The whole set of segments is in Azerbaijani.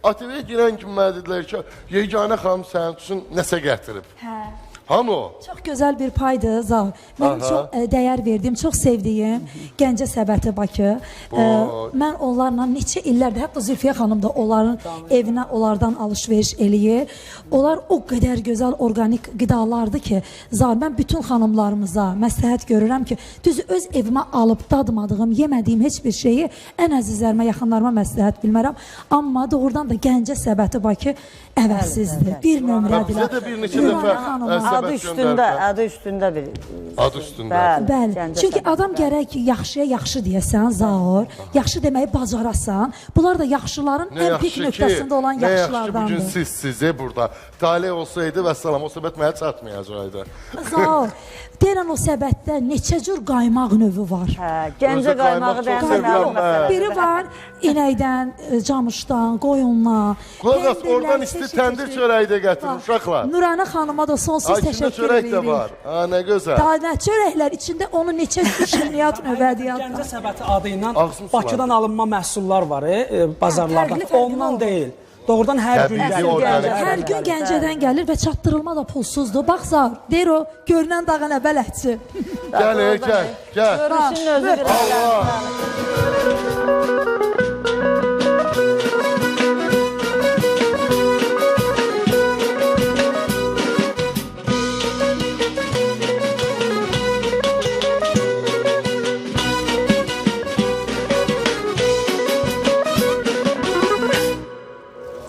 ATV-yə girən kimi mənə dedilər ki, yeganə xanım sənin üçün nəsə gətirib. Hə. Hanı o? Çox gözəl bir paydır Zaur. Mənim Aha. çox dəyər verdiyim, çox sevdiyim Gəncə səbəti Bakı. Vay. Mən onlarla neçə illərdir, hətta Zülfiyə xanım da onların evinə onlardan alış-veriş eləyir. Onlar o qədər gözəl orqanik qidalardır ki, Zaur, mən bütün xanımlarımıza məsləhət görürəm ki, düz öz evimə alıb dadmadığım, yemədiyim heç bir şeyi ən əzizlərimə, yaxınlarıma məsləhət bilmərəm. Amma doğrudan da Gəncə səbəti Bakı əvəzsizdir. Bir Hə, bizə nömrədirlər. də bir neçə Nurana dəfə xanıma. səbət Adı üstündə, göndəriblər. adı üstündə bir. Adı üstündə. Bəli. Bəli. Gəncə Çünki səbəti, adam bəli. gərək yaxşıya yaxşı deyəsən, Zaur. Yaxşı deməyi bacarasan. Bunlar da yaxşıların Nə ən pik yaxşı ki, nöqtəsində olan nə yaxşı ki, bugün yaxşılardandır. siz sizi burada. Talih olsaydı vəssalam, o səbət mənə çatmayacaqdı. Zaur, deyirəm o səbətdə neçə cür qaymaq növü var. Hə, Gəncə Özü qaymaq qaymağı çox deyəndə sevirəm məlum mən. məsələdir. Biri var inəkdən, camışdan, qoyundan. Qulaq as, pendirlər, oradan isti çeşit təndir çeşit. çörəyi də gətirin Bax, uşaqlar. Nurana xanıma da sonsuz Ay, içində təşəkkür çörək də edirik. var. Ha, nə gözəl. Daha nə çörəklər içində onun neçə şirniyyat növü ədiyat Gəncə var. səbəti adı ilə Ağzım sulandı. Bakıdan alınma məhsullar var bazarlardan. Hə, fərqli-fərqli Ondan olur. deyil. Doğrudan hər gün Təbii, gəlir. orqanik. Gəncə Hər gün Gəncədən gəlir və çatdırılma da pulsuzdur. Bax Zaur, deyir o, görünən dağa nə bələdçi. Gəl, ey, gəl, gəl. Görünüşünün özü bir Allah.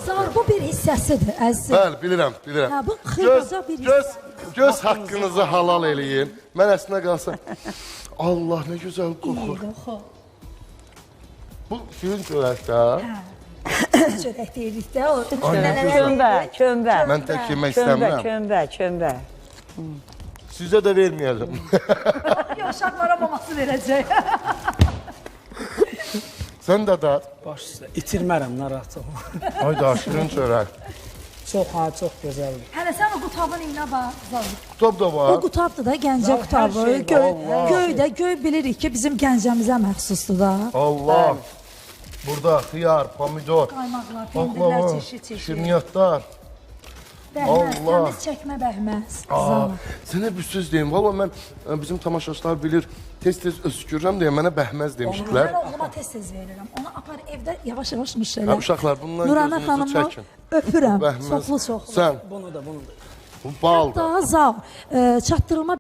Zaur, bu bir hissəsidir, əzizim. Bəli, bilirəm, bilirəm. Hə, bu xırdaca bir göz, hissə. göz haqqınızı halal eləyin. Mən əslində qalsa, Allah nə gözəl qoxur. Qoxu. Bu şirin çörək də. Çörək deyirik də. O. Ay, nə gözəl. Kömbə, kömbə. Mən tək yemək Kömbə, istəmirəm. kömbə, kömbə. Sizə də verməyəcəm. Yox, uşaqlara maması verəcək. Sən də dad. Baş üstə. İtirmərəm, narahat olma. Ay da şirin çörək. Çox ha, çox gözəldir. Hələ sən o qutabın iynə bax, Zaur. Qutab da O var. qutabdır da Gəncə Zaur, hər qutabı. şey var. Göy, Allah. göy də, göy bilirik ki, bizim Gəncəmizə məxsusdur da. Allah. Burada xiyar, pomidor, Qaymaqlar, pendirlər baklava, çeşid-çeşid. şirniyyatlar. Bəhməz, Allah. təmiz çəkmə bəhməz. Aa, Zaur. sənə bir söz deyim. Valla mən bizim tamaşaçılar bilir, tez-tez öskürürəm deyə mənə bəhməz demişdilər. Mən oğluma tez-tez verirəm. Onu apar evdə yavaş-yavaş mış elə. Hə, uşaqlar, bundan Nurana gözünüzü xanımı çəkin. öpürəm. Bəhməz. Çoxlu-çoxlu. Sən, Bunu da, bunu da. bu baldır. Daha Zaur, çatdırılma